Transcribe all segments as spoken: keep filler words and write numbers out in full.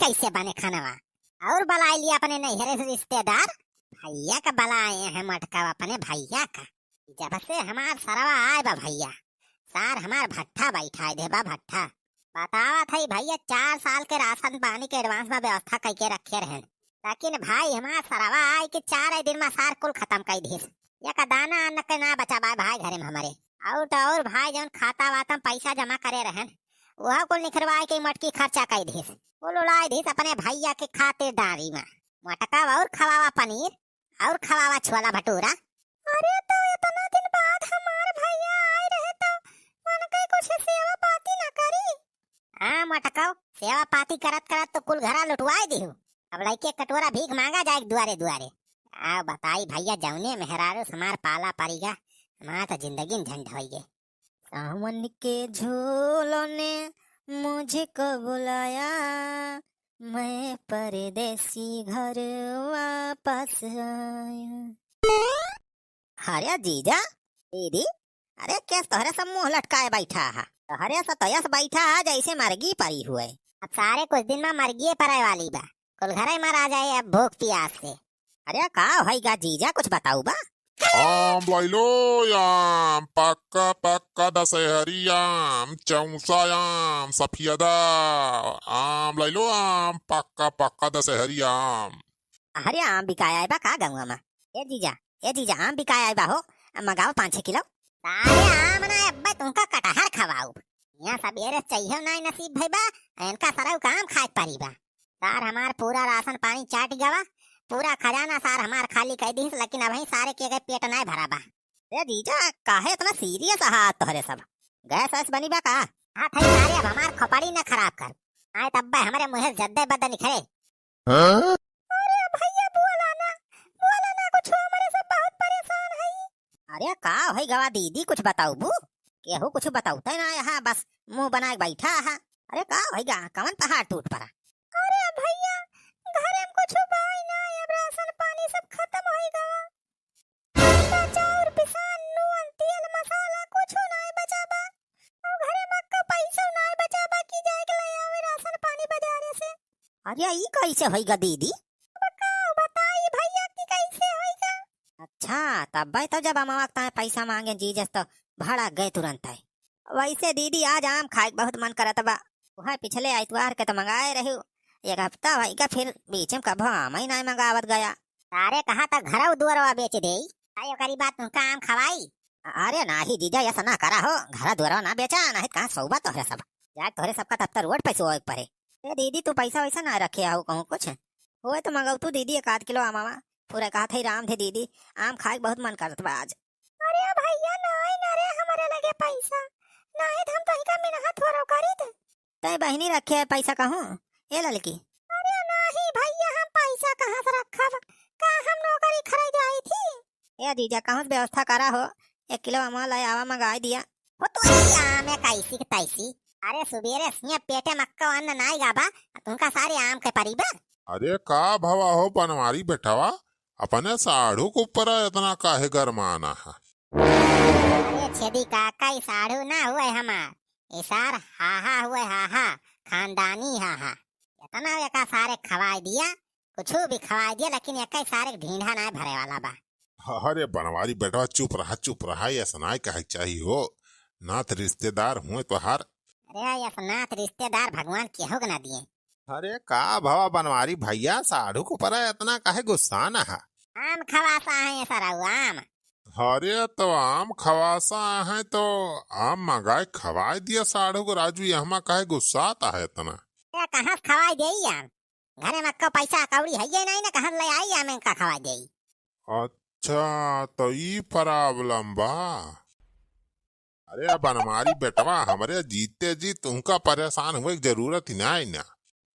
कैसे बने खानवा। और बलाइ लिया अपने नैहरे से रिश्तेदार, भैया का बलाए हैं मोटकवा, अपने भैया का। जब से हमार सरवा आए बा भैया, सार हमार भट्ठा बैठाए दे बा, भट्ठा। बतावत है भैया, चार साल के राशन पानी के advance में व्यवस्था कइके रखे रहन, लेकिन भाई हमार सरवा आए कि चार दिन में सार कुल खतम कइ दिस। एक दाना अन्न के ना बचा बा भाई घरे में हमरे। और तो और भाई, जौन खाता वाता में पैसा जमा करे रहन, वह कुल निखरवाए के मोटकी खर्चा कइ दिस। कुल उड़ाए दिस अपने भैया के खातिर डारी में। मोटका और खवावा पनीर, और खवावा छोला भटूरा। अरे, तो इतना दिन बाद हमार भैया आए रहे, तो उनके कुछ सेवा पाती न करी? हाँ मोटकऊ, सेवा पाती करत करत तो कुल घरा लुटवाए दिहू। अब लइके कटोरा भीख मांगा जाए दुआरे दुआरे। आ बताई भैया, जौने मेहरारू से हमार पाला परिगा, हमार तो जिंदगी में झंड होइगे। सावन के झोलों ने मुझको बुलाया, मैं परदेसी घर वापस आया। अरे जीजा, दीदी, अरे केस तोहरे सब मुंह लटकाए बैठा है, तोहरे सब तयस बैठा है जैसे मरगी परी हुए। अब सारे कुछ दिन में मरगिए परे वाली बा, कुल घरे मरा जाए अब भूख पियास से। अरे का होइगा जीजा, कुछ बताऊ बा? आम लइलो आम, पक्का पक्का दशहरी आम, चौसा आम, सफेदा आम लइलो आम, पक्का पक्का दशहरी आम। अरे आम बिकाए आए बा का गौवा में? ए जीजा, ए जीजा, आम बिकाए आए बा हो, मंगाओ पाँच छह किलो। सारे आम ना अब्बे तुमका कटहर खवाऊ। यहाँ सबेरे चाहिए ना नसीब भई बा, इनका सरऊ का आम खाए परी बा। सार हमार पूरा राशन पानी चाट गवा, पूरा खजाना सार हमार खाली कइ दिहिस, लेकिन अबहीं सारे के गए पेट नाय भरा बा। ए जीजा, काहे इतना serious आहा तोहरे सब? गैस वैस बनी बा का? हाँ थई सारे, अब हमार खोपड़ी न खराब कर, आए तब्बे हमरे मुँहे जद्दे बद्दे निकले। हाँ? अरे भैया बोला ना, बोला ना कुछ, हमरे सब बहुत परेशान है। अरे का होई गवा दीदी, कुछ बताऊ बू? केहू कुछ बताऊ तय ना यहाँ, बस मुंह बनाए बैठा है। अरे का होई गा, कवन पहाड़ टूट पड़ा? अरे भैया, घरे में कुछ बाई ना, अब राशन पानी सब खत्म होई गवा। आटा, चाउर, पिसान, नून, तेल, मसाला कुछो नाय बचा बा। और घरे में का पैसा नाय बचा बा कि जाए के ले आवे राशन पानी बाजारे से। अरे ई कैसे होइगा दीदी? अब का बताई भैया कि कैसे होइगा? अच्छा, तब्बे तो जब अमवा ताए पैसा मांगे जीजस तो भड़क गए तुरंत है। वैसे दीदी, आज आम खाए के बहुत मन करत बा। वह पिछले आइतवार के तो मंगाए रहू, एक हफ्ता होइगा, फिर बीच में कभो आम ही नाय मंगावत गया। सारे कहा था घरऊ दुअरवा बेच देई, आई ओकरी बाद तुमका आम खवाई। अरे नाही जीजा, ऐसा ना करा हो, घरा दुअरवा ना बेचा, नाही कहाँ सौबा तोहरे सब। जाए तोहरे सबका तब तो रोड पे सोए पड़े। ए दीदी, तू पैसा वैसा ना रखे हो कहूँ कुछ? होए तो मंगाऊ तू दीदी एक आध किलो आमावा। पूरा कहा था राम थे दीदी, आम खाए के बहुत मन करत बा आज। अरे भैया, नाई ना रे हमरे लगे पैसा, नाई तो हम तोहिका मिनहा थोरो करी थे। तय बहिनी रखे है पैसा कहूँ, ए ललकी? अरे नाही भैया, हम पैसा कहाँ से रखब? का हम नौकरी खरे जाई थी? ए जीजा, कहूँ से व्यवस्था करा हो, एक किलो अमवा ले आवा, मंगाई दिया। हो तो ई आम है कैसी के तैसी। अरे सुबेरे सिया पेटे मक्का अन्न नाई गाबा, तुमका सारे आम के परी बा। अरे का भवा हो बनवारी बेटवा, अपने साढ़ू के ऊपर इतना काहे गरमाना है? अरे छेदी काका, ई साढ़ू ना हुए हमार, ई सार हाहा हुए, हाहा, खानदानी हाहा। इतना एका सारे खवाए दिया, कुछ भी खवाए दिया, लेकिन एका सारे ढींढा ना भरे वाला बा। अरे बनवारी बेटवा, चुप रहा, चुप रहा, ऐसा ना कहे के चाही हो, नात रिश्तेदार हुए तोहार। अरे ऐसा नात रिश्तेदार भगवान केहू के ना दिए। अरे का भवा बनवारी भैया, साढ़ू के ऊपर इतना काहे गुस्सा ना है? आम खवासा है ये सरऊ, आम। अरे तो आम खवासा है तो आम मंगाए खवाए दिया साढ़ू को। राजू, ये हमा काहे गुस्साता है इतना? ए, कहाँ से खवाए देई आम? घरे में अक्को पैसा कौड़ी है ये नहीं ना, कहाँ ले आई आम इनका खवाए देई? अच्छा, तो ई problem बा। अरे बनवारी बेटवा, हमरे जीते जी तुमका परेशान हुए के जरूरत ही नाई ना।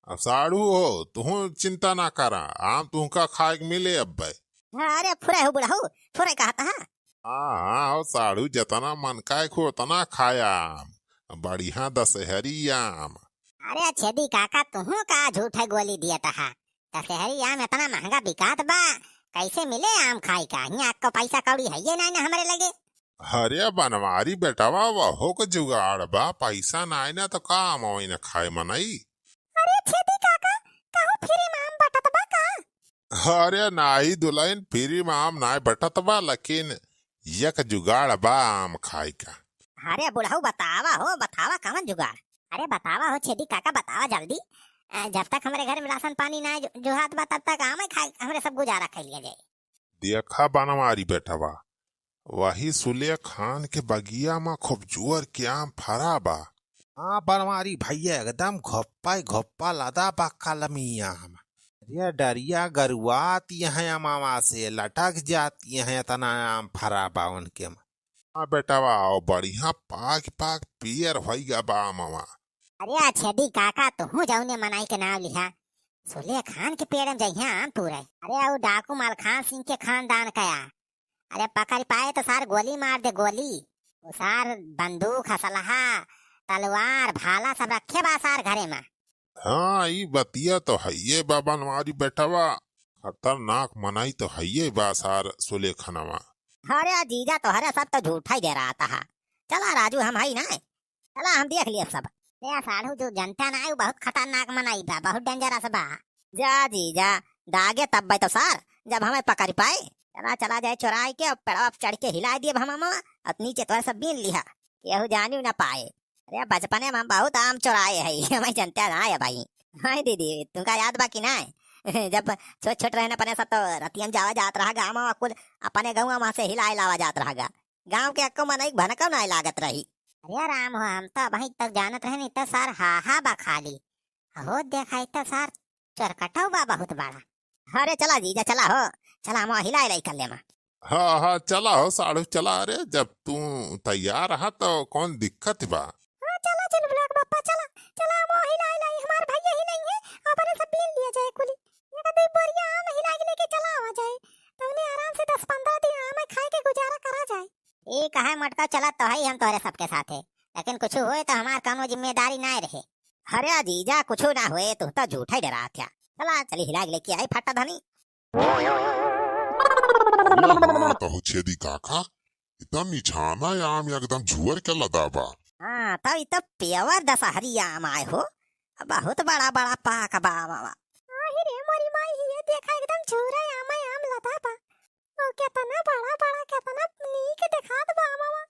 अब साढ़ू हो, तुहू चिंता ना करा, आम तुमका खाए के मिले अब्बे। हाँ, अरे फुरे हो बुढ़ऊ, फुरे कहता है। हाँ, हाँ, हो साढ़ू, जितना मन का है, उतना खाया आम, बढ़िया दशहरी आम। अरे छेदी काका, तुहू का झूठे गोली दिया तहा। दशहरी आम इतना महंगा बिकात बा, कैसे मिले आम खाए का? हियाँ को पैसा कौड़ी है ये नाई ना हमरे लगे। अरे बनवारी बेटवा, वहो के जुगाड़ बा, पैसा नाई ना तो का आम वाई ना खाए मनई। अरे छेदी काका, अरे नाहीं दुलहिन, free मा आम नाहीं बटत बा, लेकिन एक जुगाड़ बा आम खाए का। अरे बुढ़ऊ बतावा हो, बतावा कवन जुगाड़? अरे बतावा हो छेदी काका, बतावा जल्दी। अ, जब तक हमरे घर में राशन पानी नाहीं जो-, जोहात बा, तब तक आमे खाए हमरे सब गुजारा कइ लिया जाए। देखा बनवारी बेटवा, वही सुलेखान के बगिया मा खूब जोर के आम फरा बा। हाँ बनवारी भइया, एकदम घोप्पा ही घोप्पा लदा बा कलमी आम। अरे डरिया गरुआत हैं अमावा से, लटक जात हैं, इतना आम फरा बा उनके मा। हाँ बेटवा, आओ बढ़िया पाक पाक पियर होइ गा बा अमवा। अरे आ छेदी काका, तुहू जउने मनई के नाव लिहा, सुलेखान के पेड़ में जइहा आम तूरे। अरे ऊ डाकू मलखान सिंह के खानदान कया। अरे पकड़ पाए तो सार गोली मार दे, गोली। ऊ सार बंदूक, असलहा, तलवार, भाला सब रखे बा सार घरे मा। हाँ, ई बतिया तो हइये बा बनवारी बेटवा। खतरनाक मनई तो हइये बा सार सुलेखनवा। अरे जीजा, तोहरे सब तो झूठा ही डेरात हा। चला राजू, हम हई ना, चला हम देख लिया सब। ए साढ़ू, जो जनता ना है, वो बहुत खतरनाक मनई बा, बहुत dangerous बा। जा जीजा, दागे तब तो सार, जब हमें पकड़ पाए। चला, चला जाए चोराई के, अब पेड़वा पे चढ़ के हिलाए दिए हम, हम, और नीचे तोहरे सब बीन लिहा, केहू जानी ना पाए। अरे बचपने मा हम बहुत आम चोराए है, हमें जनता ना है भाई। हाँ दीदी, तुमका याद बा कि ना? जब छोट छोट रहे ना अपने सब, तो रतिया मा जावा जात रहा गाँव मा, कुल अपने गाँव मा से हिलाए लावा जात रहा गा। गाँव के एक्को मनई भनकउ नाहीं लागत रही। अरे राम हो, हम तो अबहीं तक जानत रहे नहीं तो सार हाहा बा खाली। हो देखा, ई तो सार चोरकटउ बा बहुत बड़ा। अरे चला जीजा, चला हो, चला हम हिलाई लाई कर ले मा। हाँ, हाँ, चला हो साढ़ू, चला। अरे जब तू तैयार हा तो कौन दिक्कत बा? हाँ, चला चल ब्लैक बप्पा, चला, चला हम हिलाई लाई, हमार भइया ही नहीं है, अपने सब बीन लिया जाए कुली। ये तो दो बोरिया आम हिला के लेके चला आवा जाए, तो उन्हें आराम से दस पन्द्रह दिन आम खाए के गुजारा करा जाए। ए, कहे मटका, चलत तो हई हम तोहरे सबके साथे, लेकिन कुछ होए तो हमार कौनो जिम्मेदारी नाय रहे। अरे जीजा, कुछ ना होए, तू तो झूठा ही डरात है। चला, चली हिला के लेके आई फट्टा धनी। अरे हाँ, तो छेदी काका, इतना निछाना आम एकदम झुअर के लदा बा। हाँ, तो ई तो pure दशहरी आम आए हो, बहुत बड़ा बड़ा पाक बा बाबा। आही रे मोरी माई, ये देखा एकदम झूरा आम, आम लदा बा। ओ, केतना बड़ा बड़ा, केतना नीक देखात बा मामा।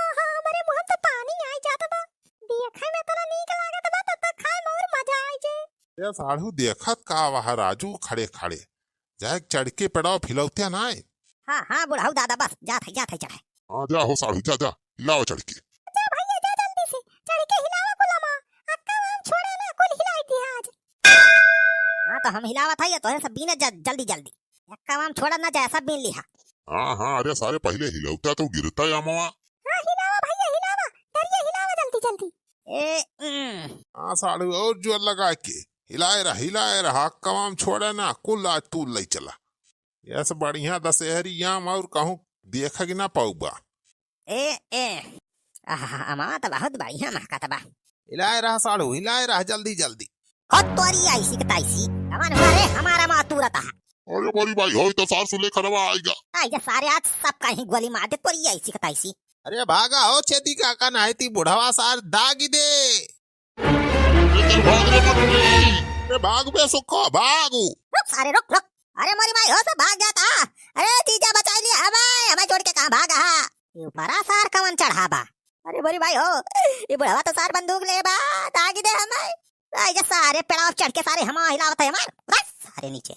आहा, हमरे मुँह में तो पानी आई जात बा। देखे में इतना नीक लागत बा, तब तक खाए में और मजा आई जे। ए साढ़ू, देखत का वहा राजू खड़े खड़े? जाए चढ़ के पेड़वा फिलौते नाय। हाँ, हाँ, बुढ़ऊ दादा, बस, जात है, जात है चढ़े। हाँ, जा हो साढ़ू, जा, जा, हिलाओ चढ़ के। जा भइया, जा जल्दी से, चढ़ के हिलावा कुल आम, अक्का आम छोड़े ना, कुल हिलाई दिया आज। हाँ, तो हम हिलावत है, तोहे सब बीने ज-, जल्दी, जल्दी। अक्का आम छोड़ा ना जाए, सब बीन लिहा। हाँ, हाँ, अरे सारे पहिले हिलौता तो गिरता है अमवा। हाँ, हिलावा भइया, हिलावा, डरिया हिलावा जल्दी, जल्दी। ए, उम। हाँ साढ़ू, और जोर लगा के हिलाए रहा, हिलाए रहा, अक्का आम छोड़े ना, कुल आज तू लई चला। यस बढ़िया दशहरी आम और कहूँ देखे के ना पाउबा। ए, ए, आहा, अमवा तो बहुत बढ़िया महकत बा। हिलाए रहा साढ़ू, हिलाए रहा जल्दी जल्दी। हो तोरी ऐसी के तैसी, कवन हुआ रे हमारा माँ तुरत है। अरे मोरी माई, होई तो सार सुलेखनवा आइगा। आई जा सारे, आज सब कहीं गोली मार दे, तोरी ऐसी के तैसी। अरे भागा हो छेदी काका, नाहीं ती बुढ़वा सार दागी दे। ए, चल भाग रे पटरी। ए, भाग बे सुखो, भाग। रुक सारे, रुक, रुक। अरे मोरी माई हो, सब भाग जाता। अरे जीजा बचाई लिया हमें, हमें छोड़ के कहाँ भागा? ये ऊपरा सार कवन चढ़ा बा? अरे मोरी माई हो, ये बुढ़वा तो सार बंदूक ले बा, दागी दे हमें। आई जा सारे पेड़वा चढ़ के सारे हम हिलावत है हमार। बस सारे नीचे।